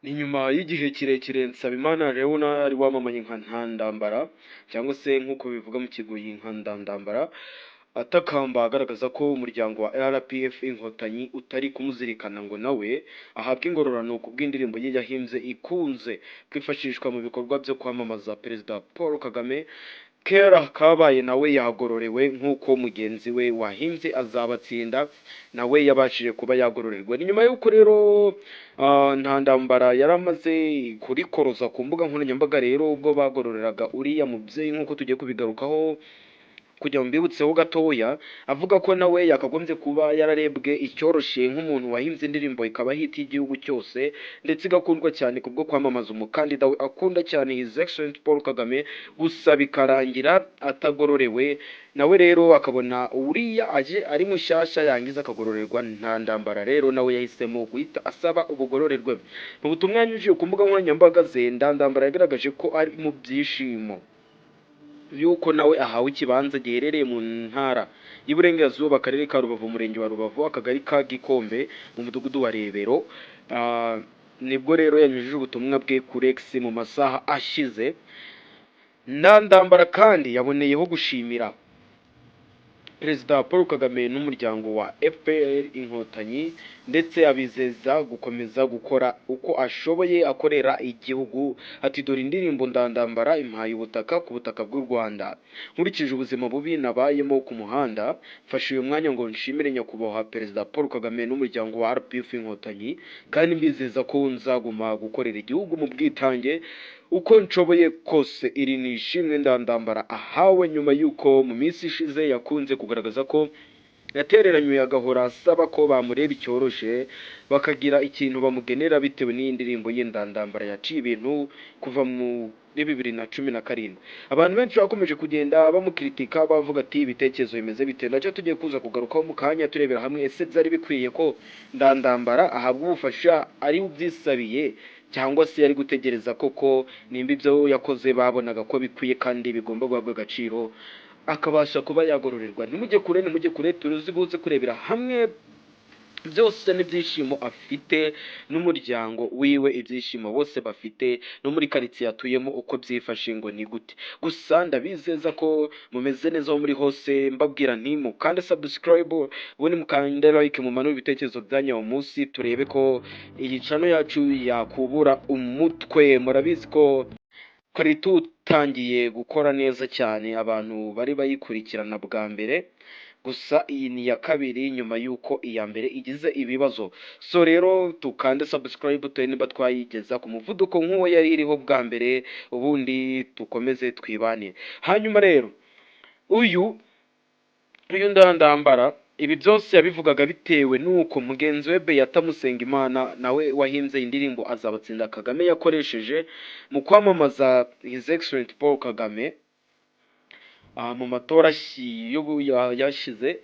Ni nyuma y'igihe kirekire Nsabimana Leonard wamamaye nka Ntandambara cyangwa se nk'uko bivuga mu kigoyi nka Ndandambara, atakamba agaragaza ko umuryango wa RPF Inkotanyi utari kumuzirikana ngo nawe ahabwe ingororano ku bw'indirimbo ye yahimbye ikunze kwifashishwa mu bikorwa byo kwamamaza Perezida Paul Kagame. Kera kabaye nawe yagororewe nk'uko mugenzi we wahimbye Azabatsinda nawe yabashije kuba yagororerwa. Ni nyuma y'uko rero Ntandambara yari amaze kurikoroza ku mbuga nkoranyambaga rero ubwo bagororeraga uriya mubyeyi, nk'uko tugiye kubigarukaho kugira ngo mbibutseho gatoya, avuga ko nawe yakagombye kuba yararebwe icyoroshye nk'umuntu wahimbye indirimbo ikaba hit y'igihugu cyose, ndetse igakundwa cyane kubwo kwamamaza umukandida we akunda cyane, His Excellency Paul Kagame, gusa bikarangira atagororewe. Nawe rero akabona uriya aje ari mushyashya yangiza akagororerwa. Ntandambara rero nawe yahisemo guhita asaba ubugororerwe. Mu butumwa yanyujije ku mbuga nkoranyambaga ze, Ndandambara yagaragaje ko ari mu byishimo yuko nawe ahawe ikibanza giherereye mu Ntara y'Iburengerazuba, Akarere ka Rubavu, Umurenge wa Rubavu, Akagari ka Gikombe, mu Mudugudu wa Rebero. Nibwo rero yanyujije ubutumwa bwe kuri X mu masaha ashize. Ndandambara kandi yaboneyeho gushimira Perezida Paul Kagame n'umuryango wa FPR Inkotanyi, ndetse abizeza gukomeza gukora uko ashoboye akorera igihugu. Ati: "Dore indirimbo Ndandambara impaye ubutaka ku butaka bw'u Rwanda. Nkurikije ubuzima bubi nabayemo ku muhanda, mfashe uyu mwanya ngo nshimire Nyakubahwa Perezida Paul Kagame n'umuryango wa RPF Inkotanyi, kandi mbizeza ko nzaguma gukorera igihugu mu bwitange uko nshoboye kose." Iri ni ishimwe Ndandambara ahawe nyuma y'uko mu minsi ishize yakunze kugaragaza ko yatereranywe, agahora asaba ko bamureba icyoroshe bakagira ikintu bamugenera bitewe n'iyi ndirimbo ye Ndandambara yaciye ibintu kuva muri 2017. Abantu benshi bakomeje kugenda bamukritika, bavuga ati: "Ibitekerezo bimeze bite?" Nacyo tugiye kuza kugarukaho mu kanya, turebera hamwe ese byari bikwiye ko Ndandambara ahabwa ubufasha ari ubyisabiye, cyangwa se yari gutegereza koko nimba ibyo yakoze babonaga ko bikwiye kandi bigomba guhabwa agaciro, akabasha kuba yagororerwa. Ntimujye kure, ntimujye kure, tuzi buze kurebera hamwe byose n'ibyishimo afite n'umuryango wiwe, ibyishimo bose bafite no muri karitsiye atuyemo uko byifashe, ngo ni gute. Gusa ndabizeza ko mumeze neza aho muri hose, mbabwira nti mukande subscribe, ubundi mukande like, mumanure ibitekerezo byanyu uwo munsi, turebe ko iyi channel yacu yakubura umutwe. Murabizi ko twari tutangiye gukora neza cyane, abantu bari bayikurikirana bwa mbere, gusa iyi ni iya kabiri nyuma y'uko iya mbere igize ibibazo. So rero tukande subscribe, turebe niba twayigeza ku muvuduko nk'uwo yari iriho bwa mbere, ubundi dukomeze twibanire. Hanyuma rero uyu Ndandambara ibi byose yabivugaga bitewe n'uko mugenzi we Beata Musengimana, nawe wahimbye indirimbo Azabatsinda Kagame yakoresheje mu kwamamaza His Excellency Paul Kagame mu matora yashize,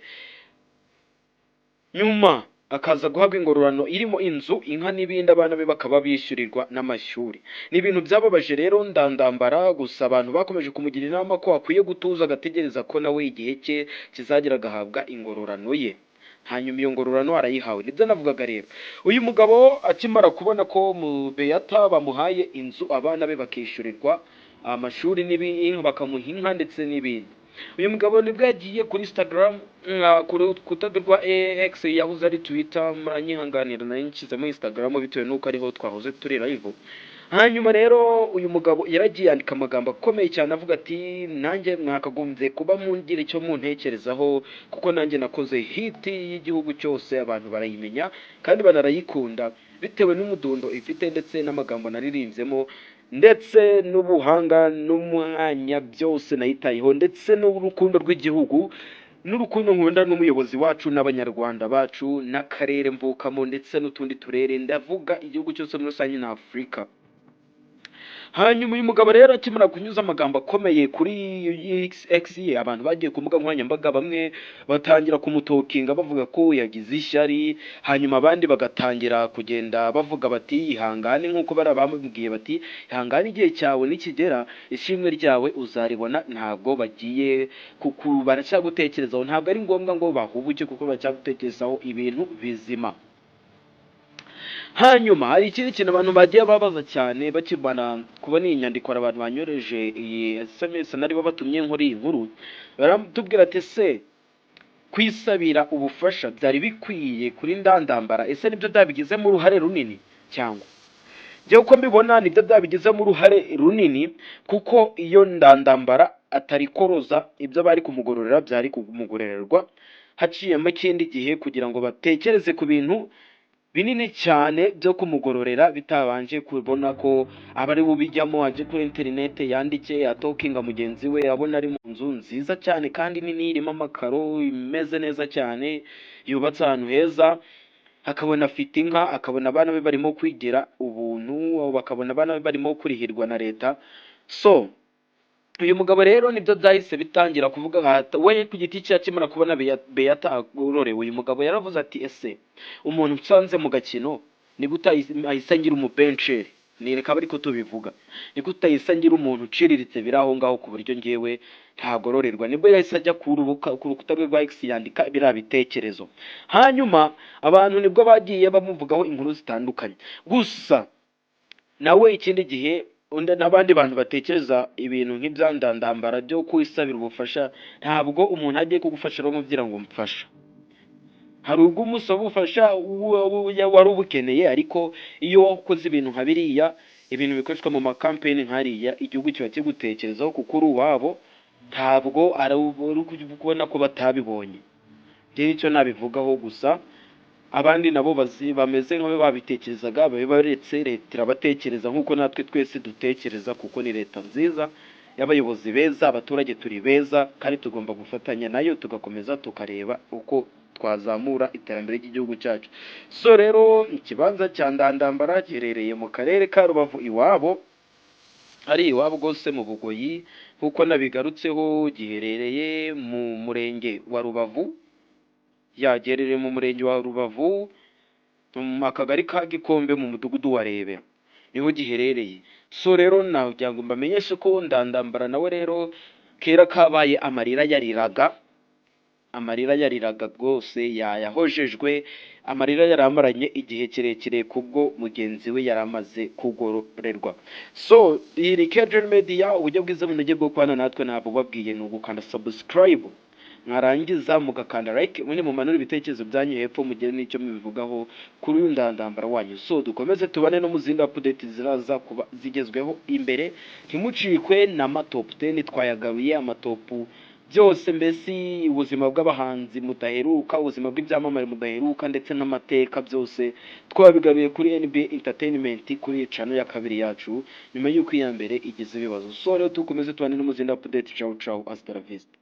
nyuma akaza guhabwa ingororano irimo inzu, inka n'ibindi, abana be bakaba bishyurirwa n'amashuri. Ni ibintu byababaje rero Ndandambara, gusa abantu bakomeje kumugira inama ko akwiye gutuza agategereza ko nawe igihe cye kizagera agahabwa ingororano ye. Hanyuma iyo ngororano arayihawe. Nibyo navugaga rero, uyu mugabo akimara kubona ko mu Beata bamuhaye inzu, abana be bakishyurirwa amashuri n'ibindi, bakamuha inka ndetse n'ibindi, uyu mugabo nibwo yagiye kuri Instagram, ku rukuta rwa X yahoze ari Twitter, muranyihanganira nari nshyizemo Instagram bitewe n'uko ariho twahoze turi live. Hanyuma rero uyu mugabo yaragiye yandika amagambo akomeye cyane, avuga ati: "Nanjye mwakagombye kuba mungira icyo muntekerezaho, kuko nanjye nakoze hit y'igihugu cyose, abantu barayimenya kandi banarayikunda bitewe n'umudundo ifite ndetse n'amagambo naririmbyemo ndetse n'ubuhanga n'umwanya byose nayitayeho, ndetse n'urukundo rw'igihugu n'urukundo nkunda n'umuyobozi wacu n'Abanyarwanda bacu n'akarere mvukamo ndetse n'utundi turere, ndavuga igihugu cyose muri rusange na Afurika." Hanyuma uyu mugabo rero akimara kunyuza amagambo akomeye kuri X ye, abantu bagiye ku mbuga nkoranyambaga bamwe batangira kumutokinga bavuga ko yagize ishyari, hanyuma abandi bagatangira kugenda bavuga bati: "Ihangane," nk'uko bari bamubwiye bati: "Ihangane, igihe cyawe nikigera ishimwe ryawe uzaribona, ntabwo bagiye kuku baracyagutekerezaho, ntabwo ari ngombwa ngo bahubuke kuko baracyagutekerezaho ibintu bizima." Hanyuma hari ikindi kintu abantu bagiye babaza cyane bakimara kubona iyi nyandiko. Hari abantu banyoreje iyi SMS, nari babatumye nkora iyi nkuru, baratubwira ati: "Ese kwisabira ubufasha byari bikwiye kuri Ndandambara? Ese nibyo byabigizemo uruhare runini?" Cyangwa njyewe uko mbibona, nibyo byabigizemo uruhare runini, kuko iyo Ndandambara atarikoroza, ibyo bari kumugororera byari kumugororerwa haciyemo ikindi gihe, kugira ngo batekereze ku bintu binini cyane byo kumugororera, bitabanje kubona ko aba ari bubijyamo, aje kuri interinete yandike atokinga mugenzi we, abona ari mu nzu nziza cyane kandi nini, irimo amakaro, imeze neza cyane, yubatse ahantu heza, akabona afite inka, akabona abana be barimo kwigira ubuntu, bakabona abana be barimo kurihirwa na leta. So uyu mugabo rero nibyo byahise bitangira kuvuga we ku giti cye. Akimara kubona Beata agororewe, uyu mugabo yaravuze ati: "Ese umuntu nsanze mu gakino ni gute ahise ngira umubenceri?" Ni reka ariko tubivuga, ni gute ahise ngira umuntu uciriritse biri aho ngaho, ku buryo ngewe ntagororerwa? Nibwo yahise ajya ku rukuta rwe rwa X yandika biriya bitekerezo. Hanyuma abantu nibwo bagiye bamuvugaho inkuru zitandukanye. Gusa nawe ikindi gihe undi n'abandi bantu batekereza ibintu nk'ibya Ndandambara byo kwisabira ubufasha, ntabwo umuntu agiye kugufasha aramubwira ngo mfasha. Hari ubwo umusaba ubufasha wari ubukeneye, ariko iyo wakoze ibintu nka biriya, ibintu bikoreshwa mu makampeni nk'ariya, igihugu kiba kigutekerezaho kuko uri uwabo. Ntabwo ari kubona ko batabibonye. Njye nicyo nabivugaho. Gusa abandi nabo bameze nk'aho babitekerezaga babe baretse, leta irabatekereza nk'uko natwe twese dutekereza, kuko ni leta nziza y'abayobozi beza. Abaturage turi beza kandi tugomba gufatanya nayo, tugakomeza tukareba uko twazamura iterambere ry'igihugu cyacu. So rero ikibanza cya Ndandambara giherereye mu karere ka Rubavu, iwabo, ari iwabo rwose mu Bugoyi, nk'uko nabigarutseho. Giherereye mu murenge wa Rubavu, yagerereye mu murenge wa Rubavu, mu akagari ka Gikombe, mu mudugudu wa Rebe, niho giherereye. So rero nagira ngo mbamenyeshe ko Ndandambara nawe rero kera kabaye, amarira yariraga, amarira yariraga rwose yayahojejwe, amarira yari amaranye igihe kirekire kubwo mugenzi we yari amaze kugororerwa. So iyi ni Kejeni Media, uburyo bwiza bunogeye bwo kubana natwe ntabwo babwiye ni ugukanda subscribe, mwarangiza mugakanda like, ubundi mumanure ibitekerezo byanyu hepfo, mugire n'icyo mubivugaho kuri uyu Ndandambara wanyu. So dukomeze tubane no mu zindi update ziraza kuba zigezweho imbere. Ntimucikwe na ma top 10 twayagaruye, ama top byose, mbese ubuzima bw'abahanzi mudaheruka, ubuzima bw'ibyamamare mudaheruka, ndetse n'amateka, byose twabigaruye kuri NB Entertainment, kuri channel ya kabiri yacu, nyuma y'uko iya mbere igize ibibazo. So rero dukomeze tubane no mu zindi update. Ciao ciao, hasta la vista.